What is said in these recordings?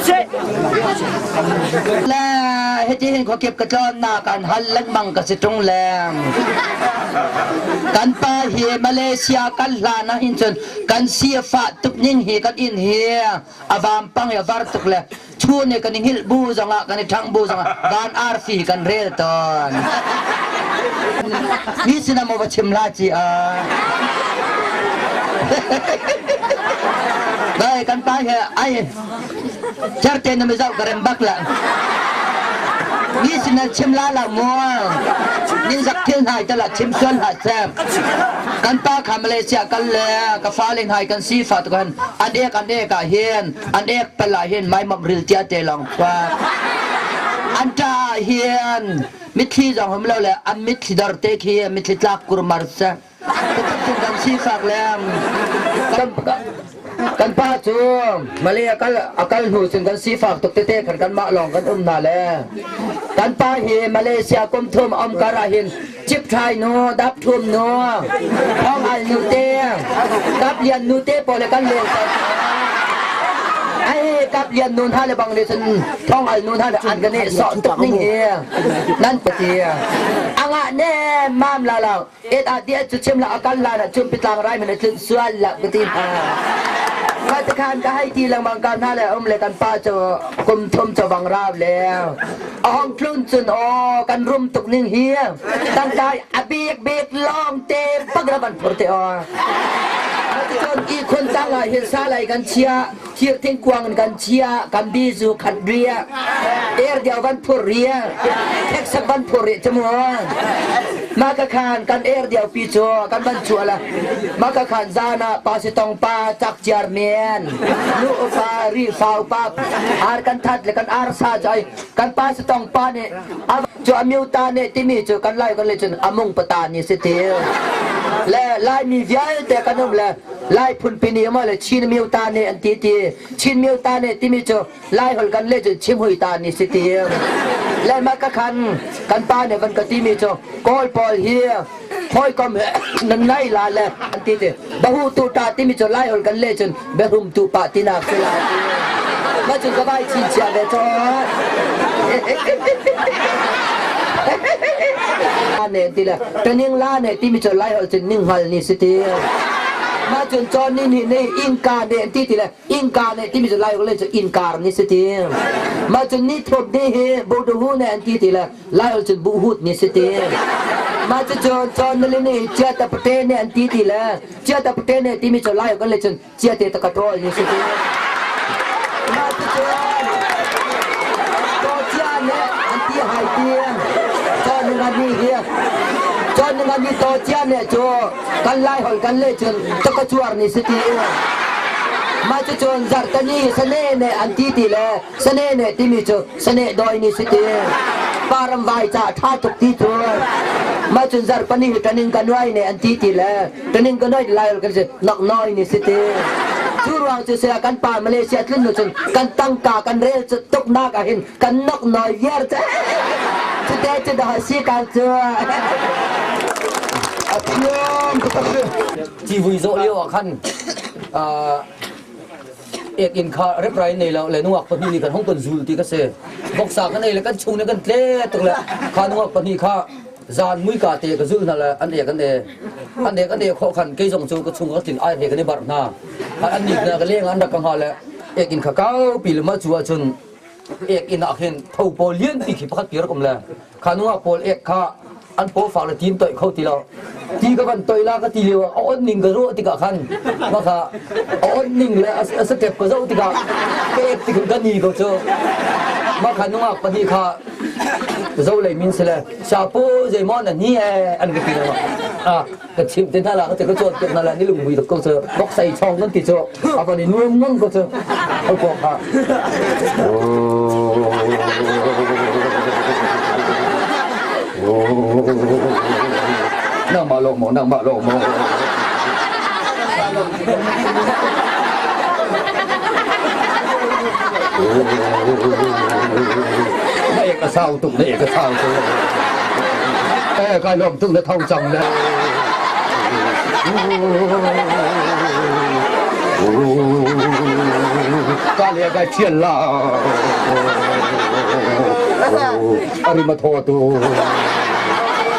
seh. Le hiti hin khuakip ka tlawnnak an hal lengmang ka si ṭung le kan pa hi Malaysia kan hlan ah hin cun kan si a fah tuk ning hi kan inn hi a vampang i a var tuk le chun i kan i hngilh bu zongah kan i ṭhangh bu zongah van arfi kan rel tawn. Mi sinah maw va chim hlah ci a. Dai kan pa he ai Certe na mizoh ka rem bak la. Mi sinah chim la la mual. Ning zak thil hnai te la chim sual hlah seh. Kan pa kha Malaysia kal le ka fale hnai kan si fa tukan an ek an ek ah hin an ek pal ah hin maimom ril tia te long khua. An ta ah hin mitthli zong hum lo le an mitthli dor te khi mitthli tlak kurmar seh. Kan sifak le kan pa cu Malay a kal a kal hnu cun kan sifak tuk tete khan kanmah lawng kan um hna le kan pa hi Malaysia kum thum om kar ah hin cip thai nu dap thum nu thong al nu te kap lian nu te pawl le kan lel ai kap lian nu hna le bang le cun thong al nu hna le an kan sawh tuk ning hi nan pati anga ne mam la la Et ah dia cu chim la akal la na chum pitlang rai men tlun sual la ka ti hna. Ka te khan ka hai ti lengmang ka hna le um le kan pa cu kum thum cu vang rau le a hong tlun cun aw kan rum tuk ning hi tangkai a bik bik long te pagra van phur te aw. Cun i khun tang ah hin sa lai kan chia thir thingkuang in kan chia kan bizu khat ria er diau van phur ria theksak van phur ri chu mu ma ka khan kan er diau pi chu kan van chu la ma ka khan zana pa si tong pa chak chiar men nu pa ri fau pa ar kan that le kan ar sa chai kan pa si tong pa ne chu amiu ta ne timi chu kan lai kan le chun amung pata ni si ti le lai mi vialte kan um le Lai phunpi nih maw le Chin myo ta nih an ti ti Chin myo ta nih timi cu Lai holh kan leh cun chimhui ta nih si ti le mah ka khan kan pa nih van ka timi cu Kawl pawl hi hawikom he nan nai la le an ti ti bahu tu ta timi cu Lai holh kan leh cun biahrum tu pa tinak si lai mah cun ka vai chin chia ve caw ne ti le taning la ne timi cu Lai holh cun ninghngal ni si ti mah cun cawn ni nih ne innka ne ti ti le innka ne timi cu Lai holh le cu innkar ni si ti mah cun ni thop ni hi boduhu ne an ti ti le Lai holh cun buhut ni si ti mah cu cun cawn ni ni chia ta pate ne an ti ti le chia ta pate ne timi cu Lai holh le cun chia te ta ka ṭawl ni si ti mah cu cun to chia ne an ti hai ti cawn ni ni hi cawn ni ni to chia ne cu kan lai holh kan le cun ta ka cuar ni si ti mah cu cun zarhtani sane ne an ti ti le sane ne timi cu sane doi ni si ti param vai ca ṭha tuk ti cu mah cun zarhpani hi tanin ka nuai ne an ti ti le Tanin ka noi lai kan si nak noi ni si ti. Cu ruang cu sia kan pa Malaysia tlun nu cun kan tangka kan rel cu tuk nak ah hin kan nok noi viar cu. Cu te cu dah si kan cu. A thiam taktak si. Civui zawh lio ah khan ek in kha rep rai nei lo le nungak pahnih nih kan hong kan zul ti ka si. Voksa kan ei le kan chung ne kan tle tuk le kha nungak pahnih kha zan muika te ka zul hna le an ek an e an ek an e khawh khan kei zong cu ka chung ka tlin ai he kan i barh hna an nik na ka leng an rak ka hnga le ek in kha kau pi le ma cu ahcun ek in ah khin tho pawl lian pi khi pakhat pi rak um le kha nungak pawl ek kha an paw fak le tin toih kho ti lo ti ka van toih la ka ti lio a on ning ka ruah tikah khan ma kha a on ning le a step ka zoh tikah ka ek ti ka ni ko cu ma kha nungak pahnih kha zo lei min sile sapo zeimaw na ni e an ka ti ma a ka chim te hna la ka te ka chawt hna la ni lung mui ko chu bok sai chong kan ti chu a ni nuam ngam ko chu au ko kha nang ma lo mo nang ma lo mo Na ek a sau tuk, na ek a sau tuk. Eh, kai lawm tuk na tho cang le. Ka le kai thial la. Ari ma tho tu.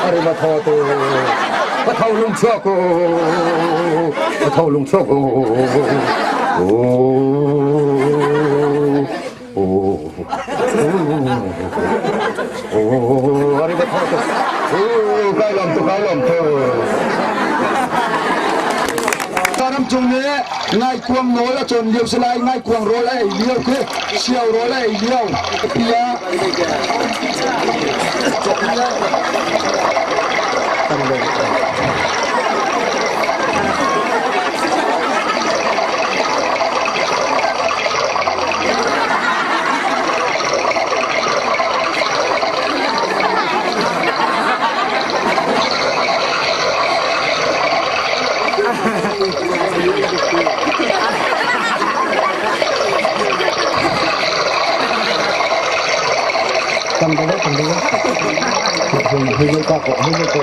Ari ma tho tu. Ka tho lung chuak ko. Ka tho lung chuak ko. Ari ma tho tu. Kai lom tu kai lom tu. Ram cung nih ngaikuang nawl a cawn lio si lai, ngaikuang rawl a ei lio khi, siau rawl a ei lio. Pia. Tam deuh tam deuh. Hei hei ka ko hei hei ko.